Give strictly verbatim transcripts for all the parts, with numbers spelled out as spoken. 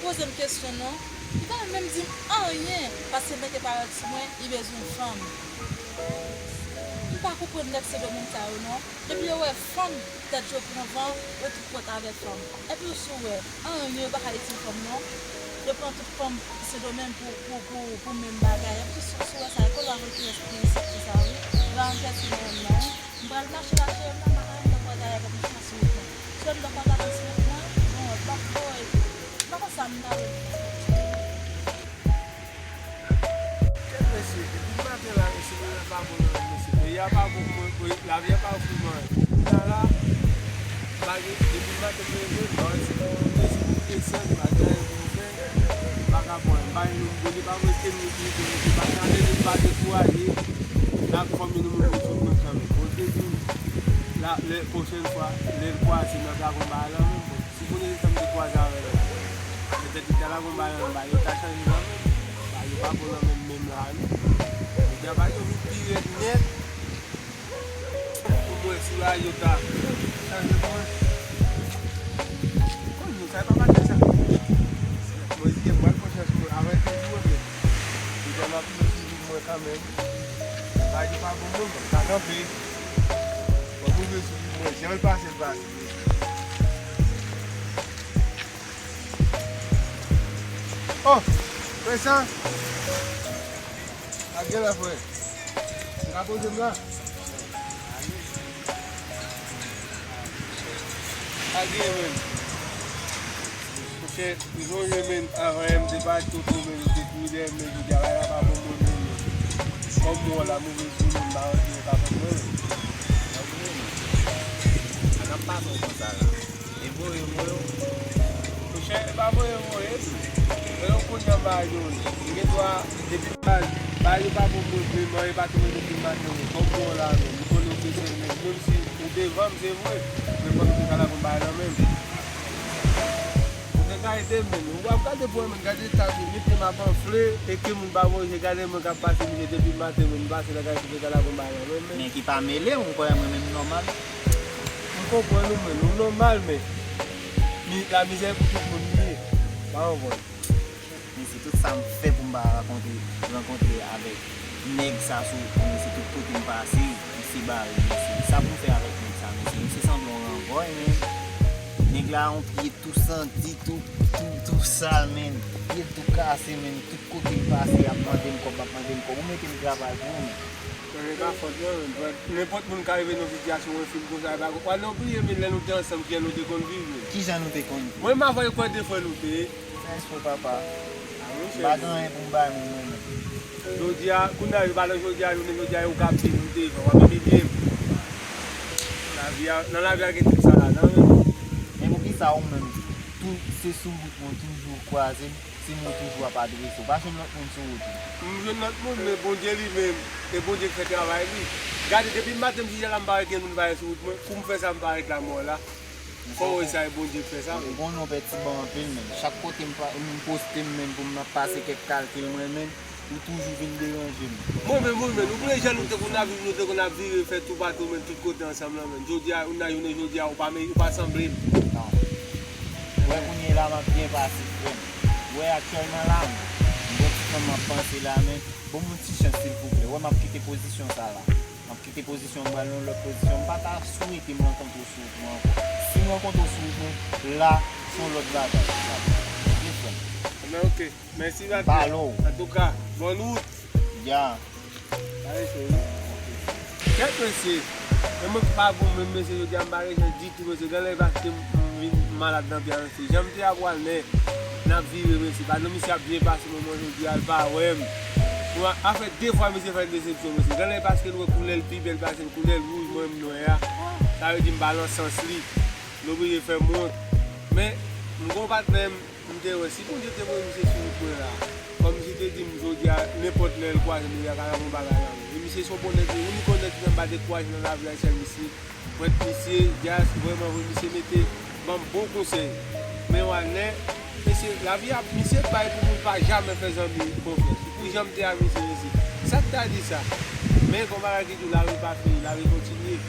Poze m kesyon non. Li pa menm di m anyen, paske nèg yo parèt sou mwen, li bezwen fanm. M pa konprann nèg Sendomeng sa yo non. Depi yo wè fanm, tèt yo pran van, yo tout pòt avè fanm. Epi w si w wè, anyen yo pa ka itil fanm non. Yo pran tout fanm Sendomeng pou, pou, pou, pou menm bagay. Epi w si, si w wè sa, e konnen avè kiyès ki isit ki sa wi. Yo pa menm pèsonèl non. M pral mache la cheri m nan, m pa ka menm nan kwaze avèk yon machin sou wout mwen. Si yon lòt kwaze avèk sou wout mwen, bon, m ap voye. M pa konn sa m ta vle fè. Kèt mesye, depi maten la, mesye, bagay pa bon nan men mesye. Peyi a pa bon, mwen, mwen, lavi a pa fou mwen. Kounya la, bagay, depi maten mwen leve, m pa wè si mwen, si mwen desann, bagay pou fè, vagabon, m pa gen moun, Bondye pa mwen kenn moun ki mete mete, pa gade li, pa dekouraje. N ap fòme nou moun pou sou mwen kanmenm. Bondye di, la, lè, pwochèn fwa, lè l kwaze, n ap lage yon bagay la menm. Si Bondye te fè m te kwaze avè l, petèt li ta lage yon bagay anba, yo ta chanje nan men m. Bagay yo pa bon nan men m menm la, non. Yo di a bagay yo vin pi rèd nèt. Pou mwen, si bagay yo ta chanje pou mwen. Konn nou, sa e pa maten sa. Mwen di, mwen pran chans mwen, avè kèk jou, men. Yo di a m ap mwen sou vi mwen kanmenm. Bagay yo pa bon, non, mwen pa kanpe. Mwen mouri sou vi mwen, jan l pase, l pase. Oh, frè sa. Pa gen la, frè. Ou ka poze m la? Pa gen, men. Monchè, m sonje, men, avan yè m te pati kote w, men, m te kouri dèyè m, men jodi a bagay la pa bon pou mwen, men. Kòm mwen la, move sou mwen, m pa rantre, yo ka pran mwen, men. Sa vre, men. Sa k ap pase w konsa la? E voye m voye w. Monchè, e pa voye m voye m. E yo kounye a bagay yo ye. M gen dwa, depi bagay, bagay yo pa bon pou mwen, men e pa tou depi maten, men kòm mwen la, men m konnen w se sèl nèg, menm si ou devan m, se vre, men fòk m te ka lage yon bagay nan men m. Ou te ka ede m, men ou ap gade pou mwen, gade eta m, li menm ap anfle, e ke moun pa voye, gade mwen k ap pase, misye depi maten, men m pase nan kay, ou te ka lage yon bagay nan men m, men. Men ki pa mele m, ou kwè mwen menm nòmal? M konprann ou, men nou nòmal, men mi-, lamizè pou tout moun li ye. Pa konprann. Men se tout sa m fè pou m pa rakontre, rankontre avèk nèg sa sou wout mwen, men se tout kote m pase, m se bare, men se sa pou m fè avèk nèg sa, men se, se sanble yon rangòy, men nèg la yon pye tou santi, tou, tou, tou sal, men pye tou kase, men tout kote m pase, y ap mande m kòb, y ap mande m kòb, ou mete m travay pou ou, men. Nan men pa fòt mwen menm, frè. Nenpòt moun ka rive nan sitiyasyon mwen fin konsa, e pa, w al oubliye, men lè nou te ansanm, kijan nou te konn viv, men. Kijan nou te konn viv? Mwen menm avè l kwè de frè nou te ye. Sa espò papa. M pa gen anyen pou m bay moun mwen menm. Jodi a, kounye a, yo pa nan jodi a, jounen jodi a, yo ka ap viv nou devan, w ap imilye m. Lavi a, nan lavi a gen tout sa ladan, men. Men poukisa ou menm, tou, se sou wout mwen toujou kwaze m? Se mwen toujou ap adrese w. Pa jwenn lòt moun sou wout ou. M jwenn lòt moun, men Bondye li menm, e Bondye k fè travay li. Gade, depi maten m chita la, m pa wè gen moun pare sou wout mwen. Pou m fè sa, m pa reklame w la. Fò w wè sa, e Bondye k fè sa. Ou konnen w pè ti ban anpil, men chak kote m pa, m poste m, men pou m ap pase kèk kalkil mwen, men ou toujou vin deranje m. Mwen menm, mwen menm, ou konnen jan nou te konn ap viv, nou te konn ap vire, fè toupatou, men tout kote ansanm lan, men jodi a, ou nan jounen jodi a, ou pa, ou pa sanble m. Non. Wè kounye la m ap byen pase, frè m. Wè aktyèlman la, m gen ti tan m ap panse la, men ban m yon ti chans, silvouplè. Wè m ap kite pozisyon sa la. M ap kite pozisyon, m pral nan yon lòt pozisyon. M pa ta swete m rankontre w sou wout mwen ankò. Si m rankontre w sou wout mwen, la, se yon lòt bagay. Oke, frè m. Ebyen, oke. Mèsi, patnè. M pale w. Antouka, bòn wout. Ya. Kèt mesye, men mwen ki pa bon menm mesye, jodi a m pa gen chans ditou mesye, gen lè paske m vin malad nan pye a mesye, jan m te ap wè l men, n ap vire mesye, pa nan misye ap byen pase moman jodi a, l pa wè m. Bon, a fè de fwa misye fè m desepsyon mesye, gen lè paske l wè koulè l pi bèl pase m, koulè l wouj, mwen m nwè a, sa vle di m pa nan sans li, l oblije fè m wont. Men, m gen yon patnè m, M te wè, si Bondye te voye misye sou wout mwen la, kòm misye te di m jodi a, nenpòt lè l kwaze m, li a ka lage yon bagay nan men. E misye se yon bon nèg, yon nik nèg ki janm pa dekouraje nan lavi a, sèl misye. Prèt misye, djaz, vrèman vre, misye mete ban m bon konsèy. Men w a lè, mesye, lavi a, misye bay pou moun pa jamè fè zanmi konfyans. Pou jan m te a misye, mesye. Sa k ta di sa? Men gon bagay ki di w, lavi pa fini, lavi kontinye.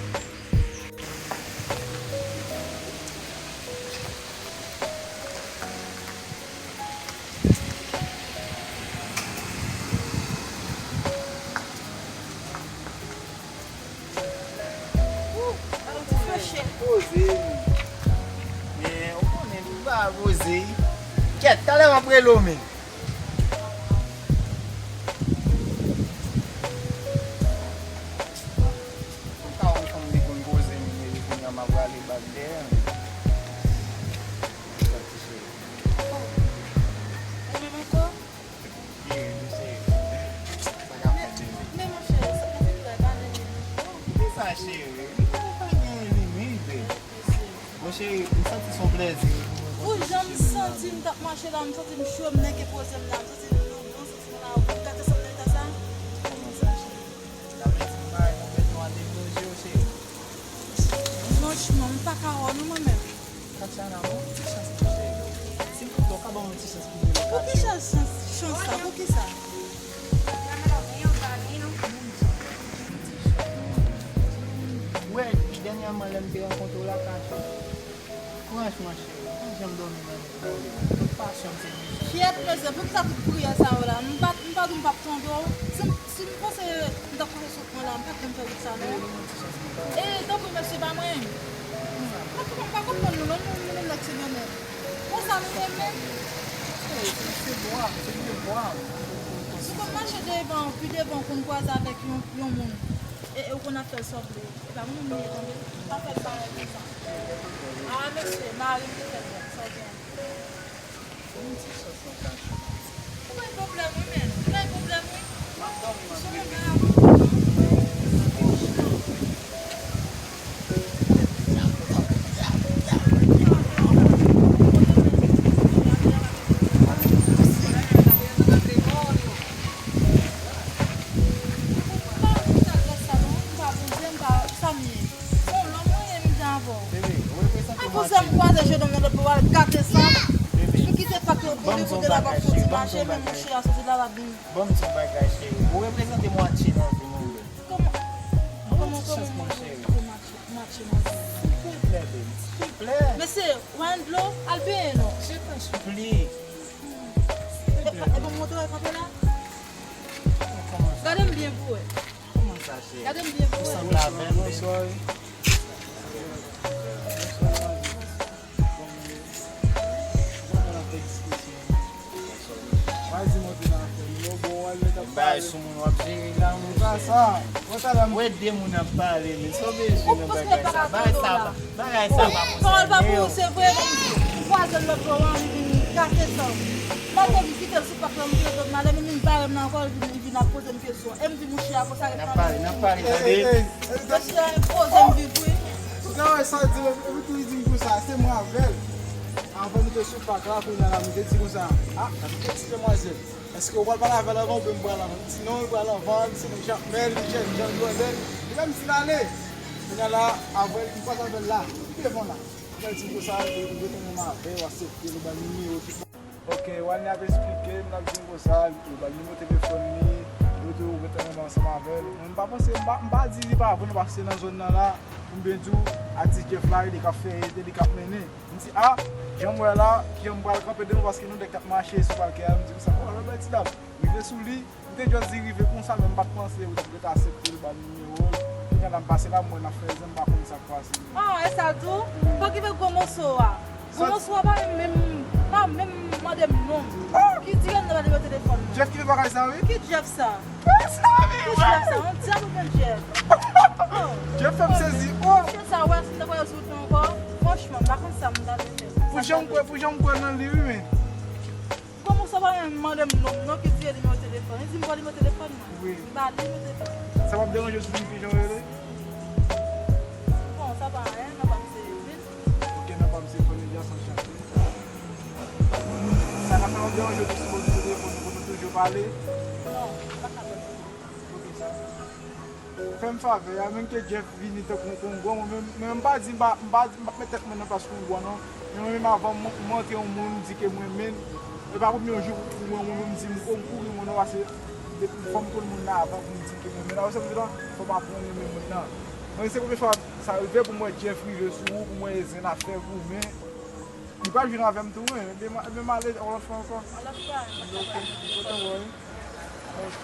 Hello, men. Ou ka wè fanm li konn koze, men li kounye a m ap rale bak dèyè. Sa ti cheri. Ou menm ankò? Cheri, mesye, sa k ap fèt, bebe? Men, men, monchè, sa k ap fèt la, pa gen limit, non. Poukisa, cheri? Li pa, pa gen limit, bebe. Mesye. Bon, cheri, m santi s on plèzi. Ou jan m santi m t ap mache la, m santi m cho, m nèk e poze m la, m santi m doudou, m santi m nan wout, gate sanm nan eta sa. Kòman sa, cheri? Sa vle di m pa, m pa fè twa deplonje w, cheri. Franchman, m pa ka wè w non, mwen menm. Tatiana, ban m yon ti chans, cheri. Silvouplè, w ka ban m yon ti chans pou m vin nan kafé? Poukisa chans, chans sa? Poukisa? Ou wè, dènyèman, lè m te rankontre w lakay ou, franchman, cheri, m pa janm dòmi nan nèg move. Tout pasyon m se mizè. Kyèt, mesye, poukisa tout priyè sa yo la? M pa, m pa di m p ap tande w. Si m, si m panse m t ap pase sou pwen la, m pa t janm fè wout sa, non. E, tanpri, mesye, ba mwen. M pa, m pa konprann nou, non, nou, nou menm nèg se mennen. Konsa nou renmen. Se, se, se dwa, se devwa. Si w konn mache devan, pi devan, w konn kwaze avèk yon, yon moun. E, e w konn ap fè l sa w vle. E pa moun li ye, tande. Pa fè l bagay konsa. A, mesye, mari m te fè l, sa w gen. Yon ti chans nan kafé. Ou bay pwoblèm, wi, men. Ou bay pwoblèm, wi. M ap dòmi, m ap rete. Bebe, ou reprezante m. Apre sa, m kwaze je nonm nan lòt bò, al gate san. Bebe. M kite pak yo pou li, kote la pa fouti mache, men mouche a soti la, l ap vin. Ban m di w yon bagay, cheri. Ou reprezante mwatye nan vi m, wi. Kòman? Ban m yon ti chans, mon cheri. Kòman mwatye, mwatye nan vi m? Silvouplè, baby, silvouplè. Mesye, w an dlo, al benyen non. Je t'en supplie. E, e, e ban m montre w kanpe la. Kòman sa? Gade m byen pou wè. Kòman sa, cheri? Gade m byen pou wè. Ou sanble avè l, baby. Bay sou moun w ap jere la, monchè. Ou wè de moun ap pale, men sa w bezwen nan bagay sa? Bagay sa pa, bagay sa pa konsène w. Pawòl pa pou ou, se vre, men m kwaze l lòt bò a, li vin gate san. Malgre m kite l sou pak la, m vire do m ale, men li bare m nan ankò, li vin, li vin ap poze m kesyon. E m di mouche a konsa ret nan men m. N ap pale, n ap pale, tande. Mouche a enpoze m viv, wi. Ou ka wè sa l di, epi tou li di m konsa, se mwen avè l. Anvan nou te sou pak la, kounye a la, nou te di konsa, a, nou te di demwazèl, èske ou pral pale avè l anvan oubyen m pral anvan? Li di non, li pral anvan, li se Jakmèl, li jèn, Jan Jòdèn. Li menm di l ale. Kounye a la, avè l, m kwaze avè l la, devan la. Mwen di konsa, ou rete menm avè l, ou aksepte l, ou ba l nimewo, tout. Ok, Wally ap esplike m, l ap di m konsa, ou ba l nimewo telefòn li, ou tou ou rete menm ansanm avè l. Mwen, m pa panse, m pa, m pa di li pa vre non, paske se nan zòn nan la, pou m byen di w, atis Jeff la, li k ap fè, li k ap mennen. M di, a, jan m wè la, jan m pral kanpe devan, paske nou nèg k ap mache sou palkè a, m di konsa, o, alò, bèl ti dam, rive sou li, m te just di rive konsa, men m pa t panse ou t ap ret aksepte l, ba l nimewo l. Kounye a la m pase la, m wè l ap fè zen, m pa konn sa k pase. Ah, e sa tou? Fòk rive gwo moso a. Gwo moso a pa menm, menm, pa menm mande m non. Ki di yo nan nimewo telefòn nan? Jeff ki fè bagay sa, wi. Ki Jeff sa? Ki Jeff sa? On dyab oubyen Jeff? Oh. Jeff fè m sezi, oh. Mesye sa, wè, si m ta kwè yo sou wout lan ankò, franchman, m pa konn sa m ta vle fè. Pou jan m kwè, pou jan m kwè nan li, wi, men. Kòman sa pa menm mande m non, non ki di e nimewo telefòn? Li di m ba w nimewo telefòn mwen. Wi. M ba li nimewo telefòn. Sa p ap deranje w si m di jan w rele? Bon, sa pa anyen, nan pa m se Edwin. Ok, nan pa m se Fon Elias, anchante. Sa ka fè w deranje w si m di telefòn nou konn toujou pale? Non, m pa ka pale. Ok, sa. Fè m favè a, menm ke Jeff vini tankou yon kongwa, mwen menm, mwen menm m pa di, m pa, m pa di, m p ap met tèt mwen nan plas kongwa non. Men mwen menm avan m, m rantre yon moun, m di ke m renmen l. E pa premye jou pou mwen, mwen menm m di m, o, m kouri moun non, paske depi fò m konn moun nan avan pou m di ke m renmen l. Apre sa, m di non, fò m aprann renmen moun nan. Mwen se premye fwa sa rive pou m wè Jeff rive sou ou, pou m wè e zen ap fè goumen. Li pral jwenn avè m tou, wi. Ebyen, m ale yon lòt fwa ankò. Yon lòt fwa. Ok, kontan wè w, wi.